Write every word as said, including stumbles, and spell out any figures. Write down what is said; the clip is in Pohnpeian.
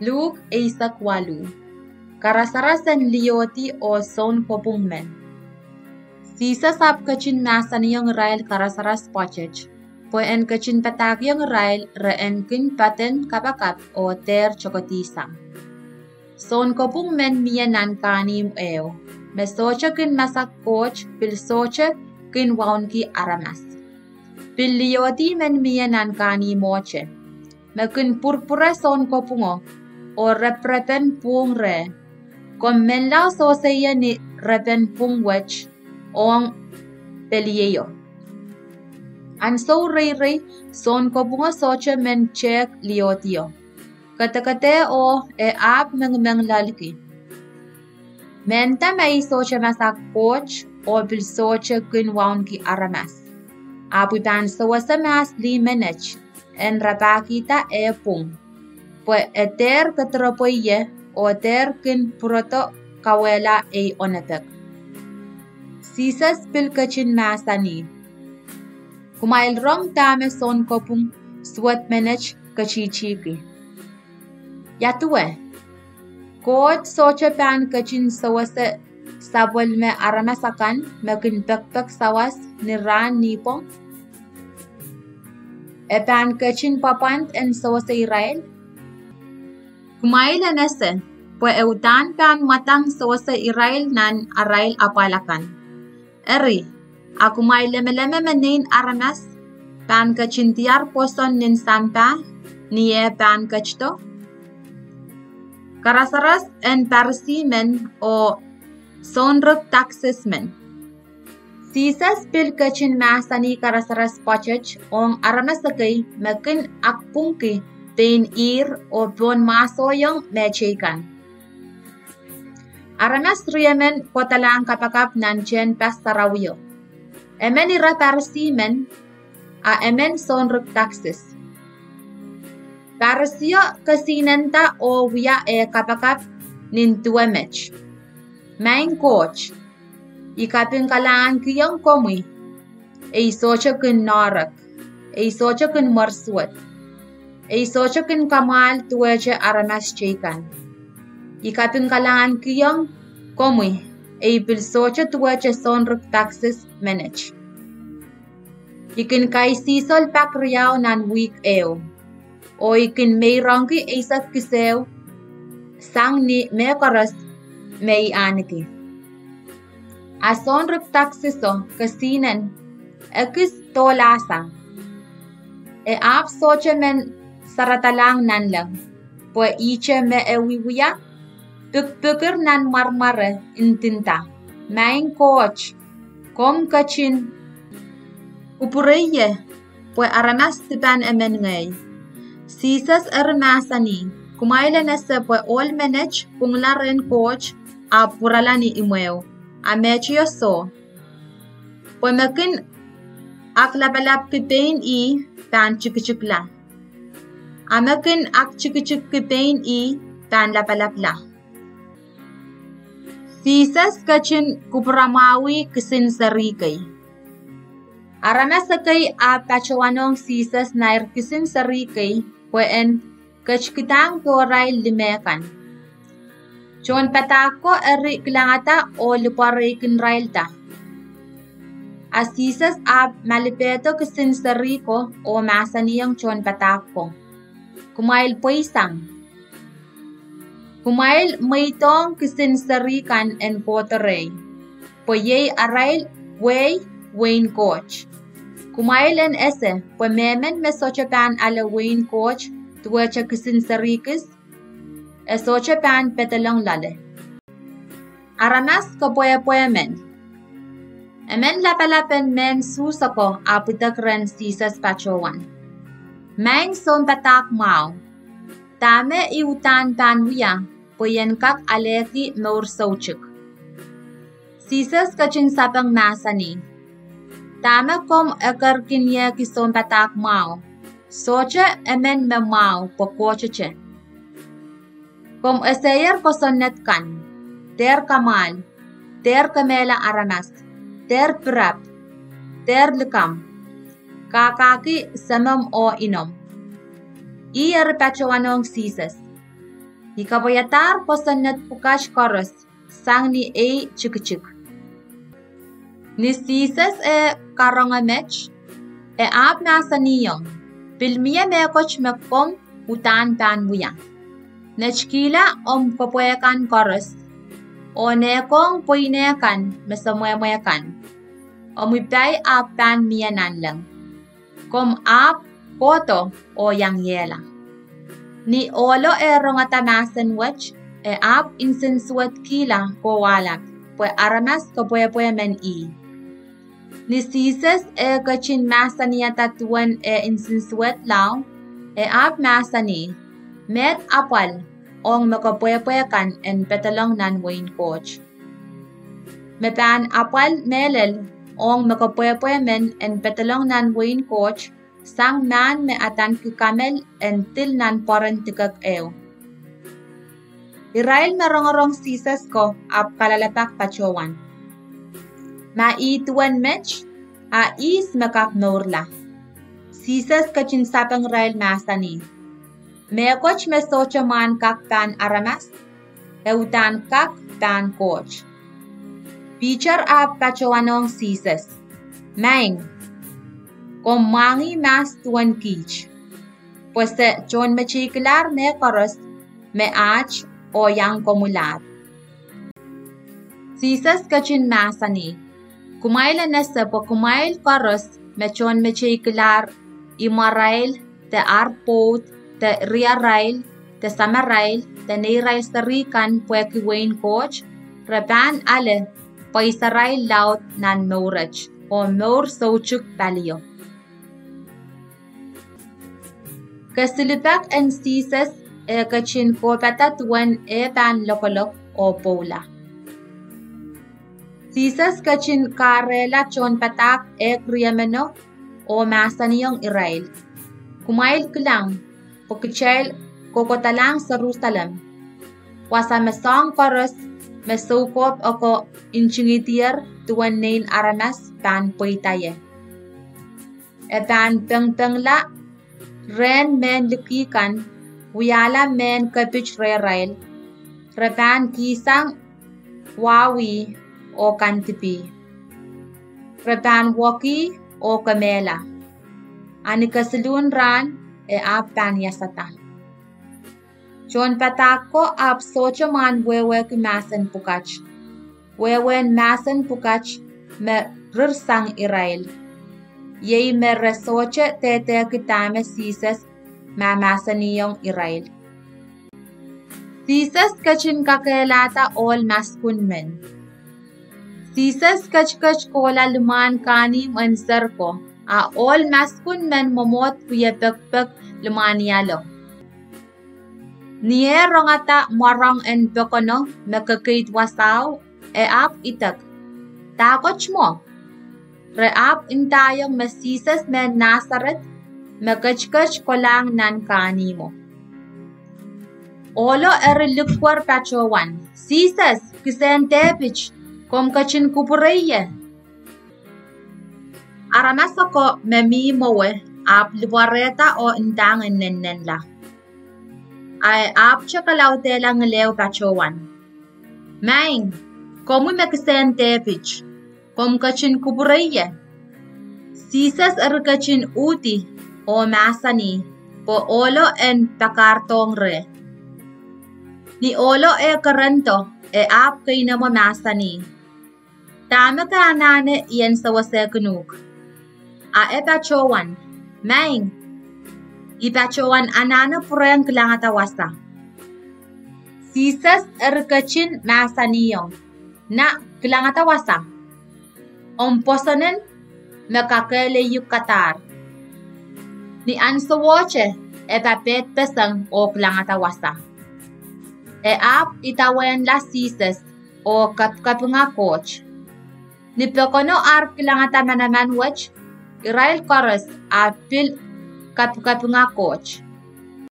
Luk eisek waluh. Karasaras en Liohdi oh Sounkopwung Men. Sises ahpw ketin mahsanihong irail karasaras pwoatet, pwe en ketin padahkihong irail re en kin poaden kapakap oh dehr tokedihsang. Sounkopwung men mie nan kahnimw ehu, me sohte kin masak Koht, pil sohte kin wauneki aramas. Pil liohdi men mie nan kahnimwohte, me kin pwurpwure sounkopwungo, oh reprepen pwung reh. Komw menlau sewese ie ni repen pwung wet ong pelieo. Ansou reirei, sounkopwungo sohte men tehk liohdio. Kedekedeo e ahpw mengimeng loalki. Mehnda me ei sohte masak Koht oh pil sohte kin wauneki aramas, ahpw I pahn sewese mahs lih menet en rapahkihda eh pwung, pwe e dehr kediropwe ie oh dehr kin pwurodo kauwehla ei onepek. Sises pil ketin mahsanih: Kumwail rong dahme sounkopwung suwed menet ketitiki. Ia duwe, Koht sohte pahn ketin sewese sapwellime aramas akan me kin pekpek sawas ni rahn nipwong? E pahn ketin pwapwand en sewese irail? Kumwail en ese pwe e uhdahn pahn mwadang sewese irail nan arail apwal akan. Eri, a kumwail lemeleme me Nein Aramas pahn ketin diar pwoson nin sampah ni eh pahn ketido? Karasaras en Parisi Men oh Sounrik Taksis Men. Sises pil ketin mahsanih karasaras pwoatet ong aramas ekei me kin akpwungki pein ihr oh pohn mahsoiong mehteikan. Aramas riemen kohdalahng kapakap nan tehnpas sarawio. Emen ira Parisi Men, a emen sounrik taksis. Parisio kesihnenda oh wia eh kapakap nin duwe met: Maing Koht, I kapingkalahngankihong komwi ei sohte kin noahrok, ei sohte kin mwersuwed, ei sohte kin kamwahl duwehte aramas teikan. I kapingkalahngankihong komwi ei pil sohte duwehte sounrik taksis menet. I kin kaisihsol pak riau nan wihk ehu, oh I kin meirongki eisek kiseu sang ni mehkoaros me I ahneki. A sounrik taksiso kesihnen ekis dohlahsang. E ahpw sohte men saradalahng nanleng, pwe ihte me e wiewia, pikipikir nan mwarmware, ndinda: Maing Koht, komw ketin kupwure ie, pwe aramas dipan emen ngehi. Sises eri mahsanih: Kumwail en ese pwe ohl menet pwungla rehn Koht ahpw pwurala ni imwehu, a mehteio soh. Pwe me kin aklapalapki pein ih pahn tikitikla, a me kin aktikitikki pein ih pahn lapalapla. Sises ketin kupwuramwahwih kisin seri kei. Aramas ekei ahpw patohwanohng Sises nair kisin seri kei pwe en ketikidahng pohrail lime kan. Tohnpadahk ko eri kilangada oh lipwoareikirailda. A Sises ahpw malipehdo kisin seri ko oh mahsanihong tohnpadahk ko: Kumwail pweisang. Kumwail mweidohng kisin seri kan en kohdo rehi, pwe iei arail wehi wehin Koht. Kumwail en ese pwe mehmen me sohte pahn ale wehin Koht duwehte kisin seri kis, e sohte pahn pedolong loale. Aramas Kepwehpwe Men. Emen lapalap en mehn Suhs ako ahpw idek rehn Sises patohwan: Maing Sounpadahk mwahu, dahme I uhdahn pahn wia pwe I en kak alehki mour soutuk? Sises ketin sapeng mahsanih: Dahme komw ekerkinieki sounpadahk mwahu? Sohte emen me mwahu pwe Kohtete. Komw eseier kosonned kan: dehr kamwahl, dehr kemehla aramas, dehr pirap, dehr likamw, kahkahki semomw oh inomw. Ih eri patohwanohng Sises: I kapwaiadahr kosonned pwukat koaros sang ni ei tikitik. Ni Sises eh karonge met, e ahpw mahsanihong, Pil mie mehkot me komw uhdahn pahn wia. Netikihla omw kepwe kan koaros, oh nehkohng pweine kan me semwehmwe kan, omw ipai ahpw pahn mie nanleng. Komw ahpw kohdo oh iangiehla. Ni ohlo eh rongada mahsen wet, e ahpw nsensuwedkihla kowahlap, pwe aramas kepwehpwe men ih. Ni Sises eh ketin mahsanihada duwen eh nsensuwed lao, e ahpw mahsanih, Meid apwal ong me kepwehpwe kan en pedolong nan wehin Koht. Me pahn apwal mehlel ong me kepwehpwe men en pedolong nan wehin Koht, sang mahn me adaneki kamel en dil nan pwoaren dikek ehu. Irail me rongorong Sises ko ahpw kalelapak patohwan, Ma ih duwen met, a ihs me kak mourla? Sises ketin sapeng irail mahsanih, Mehkot me sohte mwahn kak pahn aramas, e uhdahn kak pahn Koht. Piter ahpw patohwanohng Sises, Maing, komw mwahngih mahs duwen kiht, pwe se tohnmeteikilahr mehkoaros me aht oh iang komwilahr. Sises ketin mahsanih, Kumwail en ese pwe kumwail koaros me tohnmeteikilahr imwarail, de ar pwoud, de riarail, de samarail, de neirail seri kan pwehki wehin Koht, re pahn ale pwaisarail laud nan mouret, oh mour soutuk palio. Kesilipek en Sises eh ketin kohpada duwen eh pahn lokolok oh pwoula. Sises ketin kahrehla tohnpadahk ehk riemeno oh mahsanihong irail, Kumwail kilang, pwe kitail kohkohdalahng Serusalem, wasa me soahng koaros me soukohp oko ntingihdier duwen Nein Aramas pahn pweida ie. E pahn pengpengla rehn mehn liki kan, wiahla mehn kepit rehrail, re pahn kihsang wahwih oh kandipih, re pahn wekih oh kemehla, a ni kesiluhn rahn e ahpw pahn iasada. Tohnpadahk ko ahpw sohte mwahn wehwehki mahsen pwukat. Wehwehn mahsen pwukat me rirsang irail, iei me re sohte dehdehki dahme Sises mahmahsanihong irail. Sises ketin kakehlahda ohl maskun men. Sises ketiket kohla limwahn kahnimw en Seriko, a ohl maskun men mwomwohd wie pekipek limwahnialo. Ni eh rongada mworong en pokono me kekeid wasao, e ahpw idek, Dahkot mwo? Re ahpw ndaiong me Sises mehn Nasaret me ketiket kolahng nan kahnimwo. Ohlo eri likwer patohwan, Sises, kisehn Depit, komw ketin kupwurei ie! Aramas oko me mi mwowe ahpw lipwarehda oh ndahng en nennenla. A e ahpwte kalaudehla ngilehu patohwan, Maing, komwi me kisehn Depit, komw ketin kupwurei ie! Sises eri ketin uhdi oh mahsanih, pwe ohlo en pakairdohng reh. Ni ohlo eh kerendo, e ahpw keinemwe mahsanih, Dahme ke anahne I en sewesehkin uhk? A e patohwan, Maing, I patohwan anahne pwurehng kilangada wasa. Sises eri ketin mahsanihong, Na, kilangada wasa. Omw pwoson en me kakehleinukadahr. Ni ansowohte e papehdpeseng oh kilangada wasa. E ahpw idawehnla Sises oh kapikapinga Koht. Ni pokono ar kilangada manaman wet, irail koaros ahpw pil kapikapinga Koht.